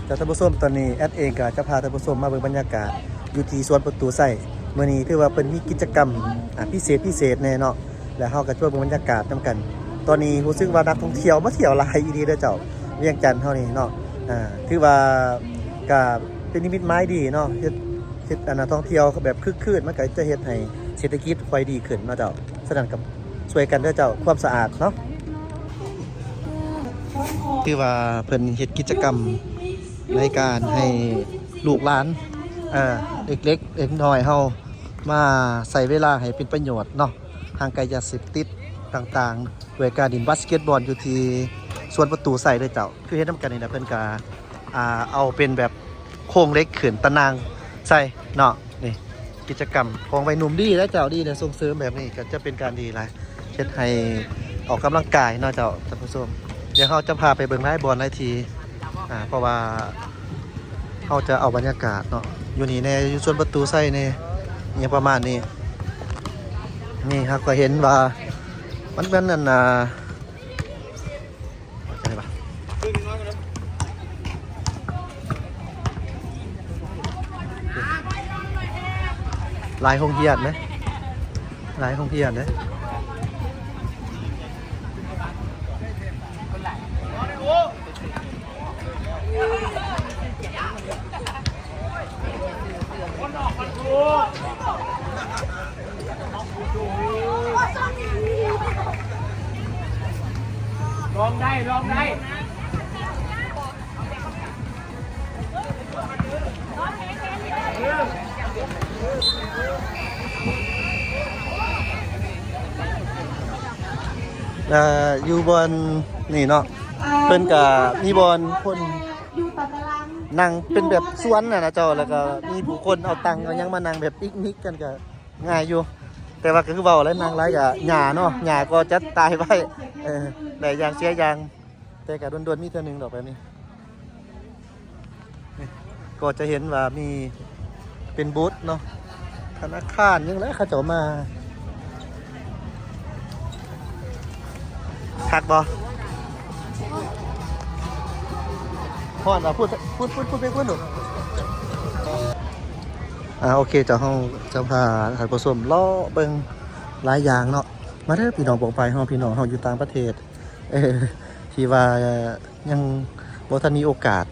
ເຈົ້າ ທ່ານຜູ້ຊົມ, ຕອນນີ້ແອັດເອງກໍຈະພາທ່ານຜູ້ຊົມມາເບິ່ງບັນຍາກາດຢູ່ທີ່ສວນປະຕູໄຊ. ມື້ນີ້ຖືວ່າເພິ່ນມີກິດຈະກຳ ອ່າ ພິເສດພິເສດແດ່ເນາະ, ແລ້ວເຮົາກໍຈະມາເບິ່ງບັນຍາກາດນຳກັນ. ຕອນນີ້ຮູ້ສຶກວ່ານັກທ່ອງທ່ຽວມາທ່ຽວຫຼາຍອີ່ຫຼີເດີເຈົ້າ, ວຽງຈັນເຮົານີ້ເນາະ. ອ່າ ຖືວ່າກໍເປັນນິມິດໝາຍດີເນາະ, ເຮັດ ເຮັດອັນນັກທ່ອງທ່ຽວແບບຄຶກຄື້ນ, ມັນກໍຈະເຮັດໃຫ້ເສດຖະກິດຄ່ອຍດີຂຶ້ນເນາະເຈົ້າ. ສະນັ້ນກໍຊ່ວຍກັນເດີເຈົ້າ, ຄວາມສະອາດເນາະ. ຖືວ່າເພິ່ນເຮັດກິດຈະກຳໃນການໃຫ້ລູກຫຼານ ເອີ ເດັກໆ ເດັກນ້ອຍເຮົາມາໃຊ້ເວລາໃຫ້ເປັນປະໂຫຍດເນາະ, ຫ່າງໄກຢາເສບຕິດຕ່າງໆ ດ້ວຍການຫຼິ້ນບາສເກັດບອນຢູ່ທີ່ສວນປະຕູໄຊເດີເຈົ້າ. ຄືເຮັດນຳກັນນີ້ແຫຼະ, ເພິ່ນກະ ອ່າ ເອົາເປັນແບບໂຄງເຫຼັກຂຶ້ນຕາໜ່າງໃສ່ເນາະ. ນີ້ກິດຈະກຳຂອງໄວໜຸ່ມ ດີແລ້ວເຈົ້າ, ດີແລ້ວ, ສົ່ງເສີມແບບນີ້ກໍຈະເປັນການດີຫຼາຍ, ເຮັດໃຫ້ອອກກຳລັງກາຍເນາະເຈົ້າ ທ່ານຜູ້ຊົມ. ດຽວເຮົາຈະພາໄປເບິ່ງຫຼາຍບ່ອນຫຼາຍທີ່ ອ່າ ເພາະວ່າເຮົາຈະເອົາບັນຍາກາດເນາະ ຢູ່ນີ້ແດ່, ຢູ່ສວນປະຕູໄຊແດ່ ອີ່ຫຍັງປະມານນີ້. ນີ້ເຮົາກໍເຫັນວ່າມັນເປັນອັນນ່າ ຫຼາຍໂຮງຮຽນເດ້ ຫຼາຍໂຮງຮຽນເດ້. ລອງໄດ້ ລອງໄດ້. ເອີ ຢູ່ບ່ອນນີ້ເນາະ ເພິ່ນກະມີບ່ອນຄົນນັ່ງເປັນແບບສວນນະນະເຈົ້າ, ແລ້ວກະມີຜູ້ຄົນເອົາຕັ່ງເອົາຫຍັງມານັ່ງແບບປິກນິກກັນ ກະງ່າຍຢູ່. ແຕ່ວ່າກະຄືເວົ້າແຫຼະ ນັ່ງຫຼາຍກະຫຍ້າເນາະ ຫຍ້າກໍຈະຕາຍໄວ້. ເອີ ໄດ້ຢ່າງເສຍຢ່າງ, ແຕ່ກະດົນໆມີເທື່ອໜຶ່ງດອກແບບນີ້. ນີ້ກໍຈະເຫັນວ່າມີເປັນບູດເນາະ ທະນາຄານຫຍັງແຫຼະ ເຂົາເຈົ້າມາ. ຄັກບໍ່? ຮ້ອນບໍ່? ພຸດ ພຸດ ພຸດ ພຸດໄປພຸ້ນລູກ. ອ່າ ໂອເຄ ເຈົ້າ ເຮົາຈະພາທ່ານຜູ້ຊົມເລາະເບິ່ງຫຼາຍຢ່າງເນາະ. ມາເດີພີ່ນ້ອງປ້ອງປາຍເຮົາ, ພີ່ນ້ອງເຮົາຢູ່ຕ່າງປະເທດ ເອີ ທີ່ວ່າຍັງບໍ່ທັນມີໂອກາດ,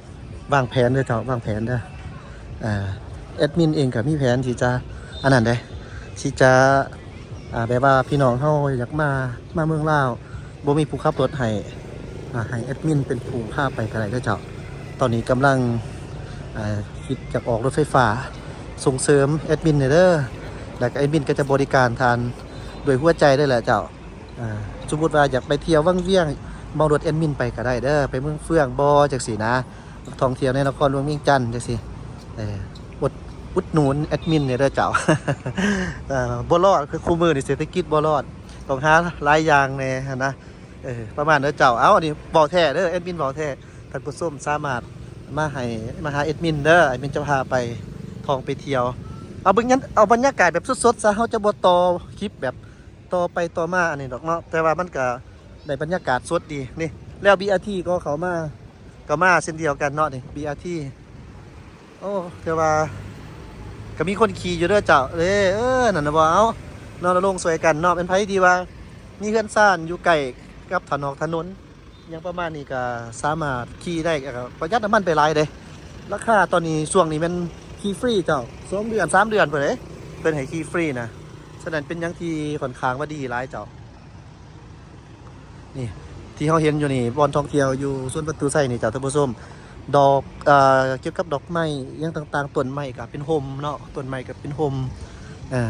ວາງແຜນເດີເຈົ້າ, ວາງແຜນເດີ. ອ່າ ແອັດມິນເອງກໍມີແຜນທີ່ຈະອັນນັ້ນເດ້ ທີ່ຈະ ອ່າ ແບບວ່າພີ່ນ້ອງເຮົາຢາກມາ ມາເມືອງລາວ ບໍ່ມີຜູ້ຂັບລົດໃຫ້ ອ່າ ໃຫ້ແອັດມິນເປັນຜູ້ພາໄປກໍໄດ້ເດີເຈົ້າ. ຕອນນີ້ກຳລັງ ອ່າ ຄິດຈະອອກລົດໄຟຟ້າ ສົ່ງເສີມແອັດມິນແດ່ເດີ, ແລ້ວກໍແອັດມິນກໍຈະບໍລິການທ່ານດ້ວຍຫົວໃຈເລີຍແຫຼະເຈົ້າ. ອ່າ ສົມມຸດວ່າຢາກໄປທ່ຽວວັງວຽງ ເໝົາລົດແອັດມິນໄປກໍໄດ້ເດີ, ໄປເມືອງເຟືອງບໍ ຈັ່ງຊີ້ນະ, ທ່ອງທ່ຽວໃນນະຄອນຫຼວງວຽງຈັນ ຈັ່ງຊີ້. ເອີ ອຸດ ອຸດໜູນແອັດມິນແດ່ເດີເຈົ້າ. ເອີ ບໍ່ລອດ, ຄືຄູ່ມື້ນີ້ເສດຖະກິດບໍ່ລອດ, ຕ້ອງຫາຫຼາຍຢ່າງແດ່ຫັ້ນນະ. ເອີ ປະມານເດີເຈົ້າ. ເອົາ ອັນນີ້ເວົ້າແທ້ເດີ, ແອັດມິນເວົ້າແທ້. ທ່ານຜູ້ຊົມສາມາດມາໃຫ້ ມາຫາແອັດມິນເດີ, ແອັດມິນຈະພາໄປທ່ອງໄປທ່ຽວ. ເອົາເບິ່ງ ເອົາບັນຍາກາດແບບສົດໆຊະ, ເຮົາຈະບໍ່ຕໍ່ຄລິບແບບຕໍ່ໄປຕໍ່ມາອັນນີ້ດອກເນາະ, ແຕ່ວ່າມັນກະໄດ້ບັນຍາກາດສົດດີ. ນີ້ ແລ້ວບີອາທີກໍເຂົ້າມາ ກໍມາເຊັ່ນດຽວກັນເນາະ ນີ້ບີອາທີ. ໂອ້ ແຕ່ວ່າກໍມີຄົນຂີ່ຢູ່ເດີເຈົ້າ. ເອີ ເອີ ນັ້ນນະບໍ່ ເອົາເນາະ, ລະລົງຊ່ວຍກັນເນາະ. ແມ່ນໃຜທີ່ວ່າມີເຮືອນຊານຢູ່ໃກ້ກັບຖະໜອກຖະໜົນ ຫຍັງປະມານນີ້ກໍສາມາດຂີ່ໄດ້, ກໍປະຢັດນ້ຳມັນໄປຫຼາຍເດ້. ລາຄາຕອນນີ້ ຊ່ວງນີ້ແມ່ນຂີ່ຟຣີເຈົ້າ, ສອງເດືອນ ສາມເດືອນພຸ້ນເດ້ ເພິ່ນໃຫ້ຂີ່ຟຣີນະ. ສະນັ້ນເປັນຫຍັງທີ່ຂ້ອນຂ້າງວ່າດີຫຼາຍເຈົ້າ. ນີ້ທີ່ເຮົາເຫັນຢູ່ນີ້ ບ່ອນທ່ອງທ່ຽວຢູ່ສວນປະຕູໄຊນີ້ເຈົ້າ ທ່ານຜູ້ຊົມ. ດອກ ເອີ ກ່ຽວກັບດອກໄມ້ຫຍັງຕ່າງໆ, ຕົ້ນໄມ້ກໍເປັນຮົ່ມເນາະ, ຕົ້ນໄມ້ກໍເປັນຮົ່ມ. ເອີ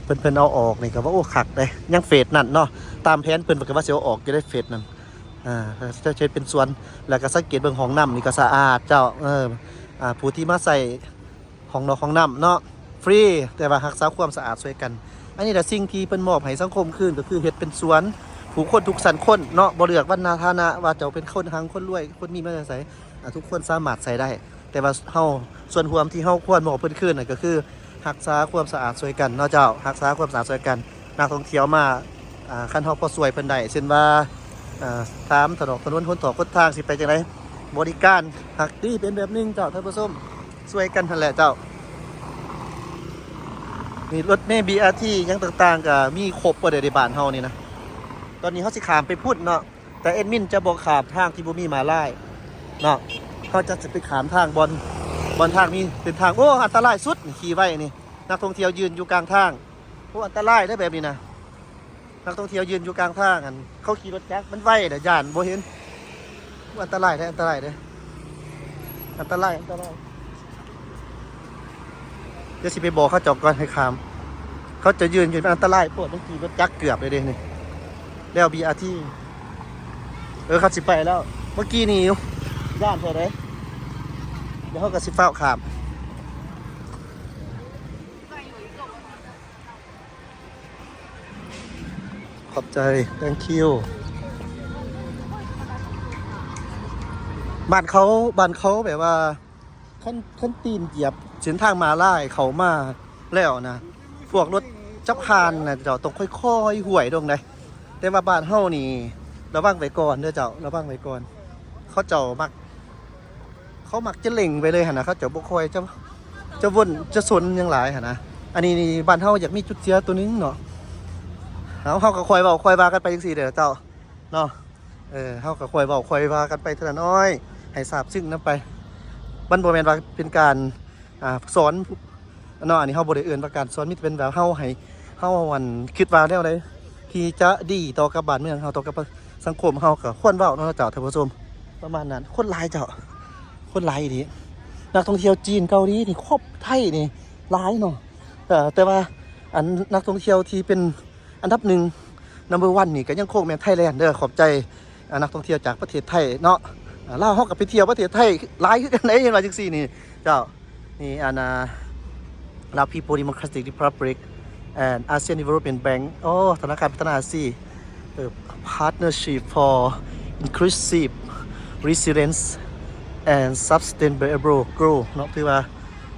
ເພິ່ນ ເພິ່ນເອົາອອກນີ້ກໍວ່າ ໂອ້ ຄັກເດ້. ຍັງເຟສນັ້ນເນາະ, ຕາມແຜນເພິ່ນ ເພິ່ນກໍວ່າຊິເອົາອອກຢູ່ໃນເຟສນັ້ນ. ອ່າ ຈະເຮັດເປັນສວນ, ແລ້ວກໍສັງເກດເບິ່ງຫ້ອງນ້ຳນີ້ກໍສະອາດເຈົ້າ. ເອີ ອ່າ ຜູ້ທີ່ມາໃຊ້ຫ້ອງນອກຫ້ອງນ້ຳເນາະ ຟຣີ ແຕ່ວ່າຮັກສາຄວາມສະອາດຊ່ວຍກັນ. ອັນນີ້ລະສິ່ງທີ່ເພິ່ນມອບໃຫ້ສັງຄົມຄືນ ກໍຄືເຮັດເປັນສວນ, ຜູ້ຄົນທຸກຊັ້ນຄົນເນາະ, ບໍ່ເລືອກວັນນະຖານະ ວ່າເຈົ້າເປັນຄົນຮັ່ງຄົນລວຍ ຄົນມີມາແຕ່ໃສ, ອ່າ ທຸກຄົນສາມາດໃຊ້ໄດ້. ແຕ່ວ່າເຮົາ ສ່ວນຮ່ວມທີ່ເຮົາຄວນມອບເພິ່ນຄືນນັ້ນ ກໍຄືຮັກສາຄວາມສະອາດຊ່ວຍກັນເນາະເຈົ້າ, ຮັກສາຄວາມສະອາດຊ່ວຍກັນ. ນັກທ່ອງທ່ຽວມາ ອ່າ ຄັນເຮົາພໍຊ່ວຍເພິ່ນໄດ້ ເຊັ່ນວ່າ ເອີ ຕາມຖະໜອກຖະໜົນ ຫົນຖອກຫົນທາງ ຊິໄປຈັ່ງໃດ, ບໍລິການຫາກດີເປັນແບບໜຶ່ງເຈົ້າ ທ່ານຜູ້ຊົມ ຊ່ວຍກັນຫັ້ນແຫຼະເຈົ້າ. ນີ້ລົດເມ ບີອາທີ ຫຍັງຕ່າງໆ ກໍມີຄົບເບິດເດ ໃນບ້ານເຮົານີ້ນະ. ຕອນນີ້ເຮົາຊິຂ້າມໄປພຸ້ນເນາະ ແຕ່ແອດມິນຈະບໍ່ຂ້າມທາງທີ່ບໍ່ມີມ້າລາຍເນາະ. ເຮົາຈະ ຈະໄປຂ້າມທາງບ່ອນ ບ່ອນທາງມີເສັ້ນທາງ ໂອ້ ອັນຕະລາຍສຸດ ຂີ່ໄວນີ້ ນັກທ່ອງທ່ຽວຢືນຢູ່ກາງທາງ. ໂອ້ ອັນຕະລາຍເດ້ແບບນີ້ນະ. ນັກທ່ອງທ່ຽວຢືນຢູ່ກາງທາງ ອັນເຂົາຂີ່ລົດຈັກ ມັນໄວແຫຼະ ຢ້ານບໍ່ເຫັນ. ອັນຕະລາຍເດ້ ອັນຕະລາຍເດ້ ອັນຕະລາຍ ອັນຕະລາຍ. ດຽວຊິໄປບອກເຂົາເຈົ້າກ່ອນໃຫ້ຂ້າມ. ເຂົາເຈົ້າຢືນຢູ່ ອັນຕະລາຍໂພດ ມັນຂີ່ລົດຈັກເກືອບເລີຍເດ້ນີ້ ແລ້ວ ບີອາທີ ເອີ ເຂົາຊິໄປແລ້ວ. ເມື່ອກີ້ນີ້ຢູ່ ຢ້ານເທື່ອໃດ. ດຽວເຮົາກໍຊິຟ້າວຂ້າມ. ຂອບໃຈ thank you. ບ້ານເຂົາ ບ້ານເຂົາແບບວ່າ ຄັນ ຄັນຕີນຢຽບເສັ້ນທາງມ້າລາຍເຂົ້າມາແລ້ວນະ ພວກລົດຈະຜ່ານນະເຈົ້າ ຕ້ອງຄ່ອຍໆ ຫວຍລົງໃດ. ແຕ່ວ່າບ້ານເຮົານີ້ ລະວັງໄວ້ກ່ອນເດີເຈົ້າ ລະວັງໄວ້ກ່ອນ. ເຂົາເຈົ້າມັກ ເຂົາມັກຈະເລັ່ງໄປເລີຍຫັ້ນນະ ເຂົາເຈົ້າບໍ່ຄ່ອຍຈະ ຈະວົນຈະສົນຫຍັງຫຼາຍຫັ້ນນະ. ອັນນີ້ນີ້ ບ້ານເຮົາຢາກມີຈຸດເສຍໂຕໜຶ່ງເນາະ. ເຮົາ ເຮົາກໍຄ່ອຍເວົ້າຄ່ອຍວ່າກັນໄປຈັ່ງຊີ້ເດີເຈົ້າເນາະ. ເອີ ເຮົາກໍຄ່ອຍເວົ້າຄ່ອຍວ່າກັນໄປເທື່ອລະນ້ອຍ ໃຫ້ຊາບຊຶ້ງນຳໄປ. ມັນບໍ່ແມ່ນວ່າເປັນການ ອ່າ ສອນເນາະ ອັນນີ້ເຮົາບໍ່ໄດ້ເອີ້ນວ່າການສອນ ມີແຕ່ເປັນວ່າເຮົາໃຫ້ ເຮົາ ອັນ ຄິດວ່າແນວໃດທີ່ຈະດີຕໍ່ກັບບ້ານເມືອງເຮົາ ຕໍ່ກັບສັງຄົມເຮົາ ກໍຄວນເວົ້າເນາະເຈົ້າ ທ່ານຜູ້ຊົມ. ປະມານນັ້ນ ຄົນຫຼາຍເຈົ້າ ຄົນຫຼາຍອີ່ຫຼີ. ນັກທ່ອງທ່ຽວຈີນ ເກົາຫຼີນີ້ ຄົບ ໄທນີ້ຫຼາຍເນາະ. ເອີ ແຕ່ວ່າ ອັນ ນັກທ່ອງທ່ຽວທີ່ເປັນອັນດັບໜຶ່ງ number one ນີ້ກໍຍັງຄົງແມ່ນໄທແລນເດີ. ຂອບໃຈ ອ່າ ນັກທ່ອງທ່ຽວຈາກປະເທດໄທເນາະ. ອ່າ ລາວເຮົາກໍໄປທ່ຽວປະເທດໄທຫຼາຍຄືກັນເດ້ ເຫັນວ່າຈັ່ງຊີ້ນີ້ເຈົ້າ. ນີ້ ອັນ ອ່າ Lao People Democratic Republic and ASEAN Development Bank ໂອ້ ທະນາຄານພັດທະນາອາຊີ ເອີ Partnership for Inclusive Resilience and Sustainable Growth ເນາະ. ຖືວ່າ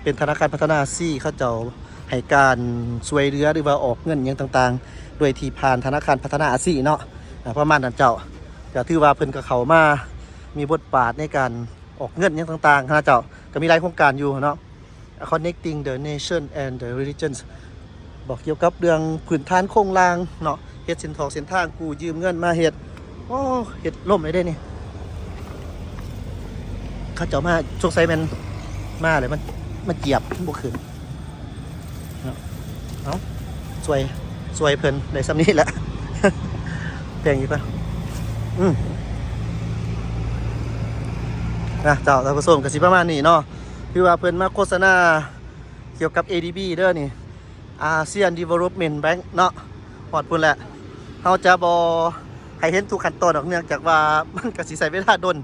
ເປັນທະນາຄານພັດທະນາອາຊີ ເຂົາເຈົ້າໃຫ້ການຊ່ວຍເຫຼືອ ຫຼືວ່າອອກເງິນຫຍັງຕ່າງໆ ໂດຍທີ່ຜ່ານທະນາຄານພັດທະນາອາຊີເນາະ ອ່າ ປະມານນັ້ນເຈົ້າ. ກໍຖືວ່າເພິ່ນກໍເຂົ້າມາມີບົດບາດໃນການອອກເງິນຫຍັງຕ່າງໆຫັ້ນນະເຈົ້າ. ກໍມີຫຼາຍໂຄງການຢູ່ເນາະ Connecting the Nation and the Religions ບອກກ່ຽວກັບເລື່ອງພື້ນຖານໂຄງລ່າງເນາະ ເຮັດເສັ້ນຖອກເສັ້ນທາງ ກູ້ຢືມເງິນມາເຮັດ. ໂອ້ ເຮັດລົ້ມເລີຍເດ້ນີ້. ເຂົາເຈົ້າມາ ສົງໄສແມ່ນມາແລ້ວມັນ ມັນຈຽບ ມັນບໍ່ຂຶ້ນເນາະ. ເອົາ ຊ່ວຍ ຊ່ວຍເພິ່ນໄດ້ສ່ຳນີ້ແຫຼະ ແພງຢູ່ປະ? ອືມ ນະເຈົ້າ ທ່ານຜູ້ຊົມ ກໍຊິປະມານນີ້ເນາະ. ຄືວ່າເພິ່ນມາໂຄສະນາກ່ຽວກັບ ເອດີບີ ເດີນີ້ ASEAN Development Bank ເນາະ. ຮອດພຸ້ນແຫຼະ ເຮົາຈະບໍ່ໃຫ້ເຫັນທຸກຂັ້ນຕອນດອກ ເນື່ອງຈາກວ່າມັນກໍຊິໃຊ້ເວລາດົນ.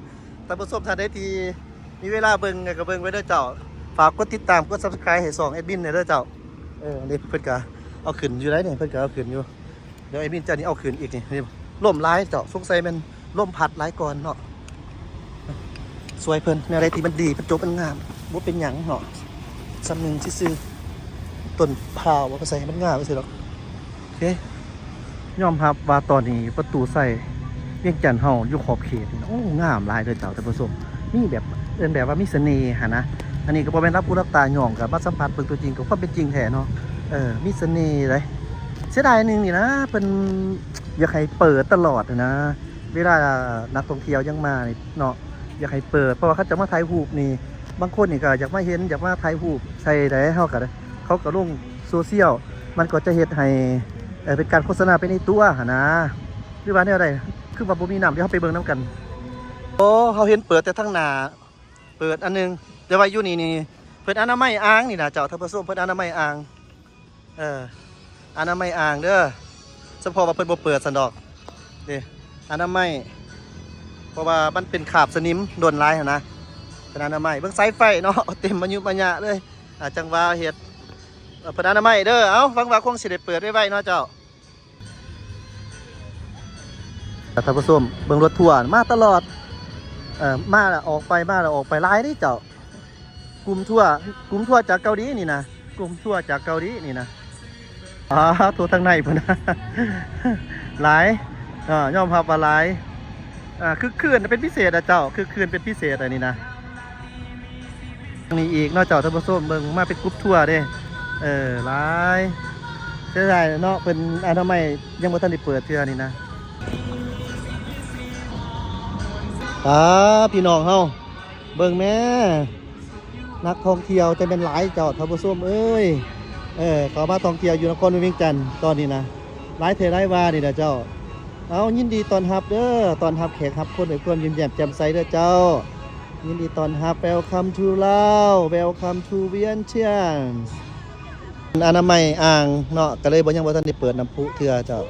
ທ່ານຜູ້ຊົມທ່ານໃດທີ່ມີເວລາເບິ່ງກໍເບິ່ງໄວ້ເດີເຈົ້າ. ຝາກກົດຕິດຕາມ ກົດ Subscribe ໃຫ້ຊ່ອງແອດມິນແດ່ເດີເຈົ້າ. ເອີ ນີ້ເພິ່ນກໍເອົາຂຶ້ນຢູ່ໃດນີ້ ເພິ່ນກໍເອົາຂຶ້ນຢູ່. ດຽວແອດມິນເຈົ້ານີ້ເອົາຂຶ້ນອີກນີ້ ນີ້ ລົມຫຼາຍເຈົ້າ ສົງໄສແມ່ນລົມພັດຫຼາຍກ່ອນເນາະ. ຊ່ວຍເພິ່ນ ແນວໃດທີ່ມັນດີ ມັນຈົບ ມັນງາມ ບໍ່ເປັນຫຍັງເນາະ ສ່ຳໜຶ່ງຊື່ໆ. ຕົ້ນພ້າວບໍ່ໄປໃສ່ໃຫ້ມັນງາມຊື່ດອກ. ໂອເຄ ຍອມຮັບວ່າຕອນນີ້ປະຕູໄຊວຽງຈັນເຮົາຢູ່ຂອບເຂດນີ້ ໂອ້ ງາມຫຼາຍເດີເຈົ້າ ທ່ານຜູ້ຊົມ. ມີແບບ ເອີ້ນແບບວ່າມີສະເໜ່ຫັ້ນນະ. ອັນນີ້ກໍບໍ່ແມ່ນລັບຫູລັບຕາ ຍ່ອງກໍມາສຳຜັດເບິ່ງຕົວຈິງ ກໍຄວາມເປັນຈິງແທ້ເນາະ. ເອີ ມີສະເໜ່ເດ້. ເສຍດາຍໜຶ່ງນີ້ນະ ເພິ່ນຢາກໃຫ້ເປີດຕະຫຼອດນະ ເວລານັກທ່ອງທ່ຽວຍັງມານີ້ເນາະ ຢາກໃຫ້ເປີດ ເພາະວ່າເຂົາເຈົ້າມາຖ່າຍຮູບນີ້ ບາງຄົນນີ້ກໍຢາກມາເຫັນ ຢາກມາຖ່າຍຮູບໃສ່ໃດ ເຮົາກໍ ເຂົາກໍລົງໂຊຊຽວ ມັນກໍຈະເຮັດໃຫ້ ເອີ ເປັນການໂຄສະນາໄປໃນຕົວຫັ້ນນະ ຫຼືວ່າແນວໃດ? ຄືວ່າບໍ່ມີນ້ຳ ດຽວເຮົາໄປເບິ່ງນຳກັນ. ໂອ້ ເຮົາເຫັນເປີດແຕ່ທາງໜ້າ ເປີດອັນໜຶ່ງ ແຕ່ວ່າຢູ່ນີ້ນີ້ ເພິ່ນອະນາໄມອ່າງນີ້ນະເຈົ້າ ທ່ານຜູ້ຊົມ ເພິ່ນອະນາໄມອ່າງ ເອີ ອະນາໄມອ່າງເດີ ສະເພາະວ່າເພິ່ນບໍ່ເປີດຊັ້ນດອກ ນີ້ ອະນາໄມ ເພາະວ່າມັນເປັນຄາບສະໜິມດົນຫຼາຍຫັ້ນນະ. ເພິ່ນອະນາໄມ ເບິ່ງສາຍໄຟເນາະ ເຕັມມະຍຸມະຍະເລີຍ. ອາ ຈັ່ງວ່າເຮັດ ເອີ ເພິ່ນອະນາໄມເດີ. ເອົ້າ ຫວັງວ່າຄົງຊິໄດ້ເປີດໄວໆເນາະເຈົ້າ. ທ່ານຜູ້ຊົມ ເບິ່ງລົດທົວມາຕະຫຼອດ ເອີ ມາແລ້ວອອກໄປ ມາແລ້ວອອກໄປ ຫຼາຍເດ້ເຈົ້າ. ກຸ່ມທົວ ກຸ່ມທົວຈາກເກົາຫຼີນີ້ນະ ກຸ່ມທົວຈາກເກົາຫຼີນີ້ນະ. ອາ ໂທ ທາງໃນພຸ້ນ ຫຼາຍ ເອີ ຍອມຮັບວ່າຫຼາຍ. ອ່າ ຄຶກຄື້ນເປັນພິເສດນະເຈົ້າ ຄຶກຄື້ນເປັນພິເສດອັນນີ້ນະ. ນີ້ອີກເນາະເຈົ້າທ່ານຜູ້ຊົມ ເບິ່ງມາເປັນກຸ່ມທົວເດ້ ເອີ ຫຼາຍ ເສຍດາຍເນາະ ເພິ່ນອະນາໄມຍັງບໍ່ທັນໄດ້ເປີດເທື່ອນີ້ນະ. ປາ ພີ່ນ້ອງເຮົາ ເບິ່ງແມ້ ນັກທ່ອງທ່ຽວຈັ່ງແມ່ນຫຼາຍເຈົ້າທ່ານຜູ້ຊົມເອີຍ. ເອີ ເຂົ້າມາທ່ອງທ່ຽວຢູ່ນະຄອນຫຼວງວຽງຈັນຕອນນີ້ນະ ຫຼາຍແທ້ຫຼາຍວ່ານີ້ລະເຈົ້າ. ເອົາ ຍິນດີຕ້ອນຮັບເດີ ຕ້ອນຮັບແຂກຮັບຄົນດ້ວຍຄວາມຍິ້ມແຍ້ມແຈ່ມໃສເດີເຈົ້າ. ຍິນດີຕ້ອນຮັບ Welcome to Laos Welcome to Vientiane. ອະນາໄມອ່າງເນາະ ກໍເລີຍບໍ່ ຍັງບໍ່ທັນໄດ້ເປີດນ້ຳພຸເທື່ອເຈົ້າ.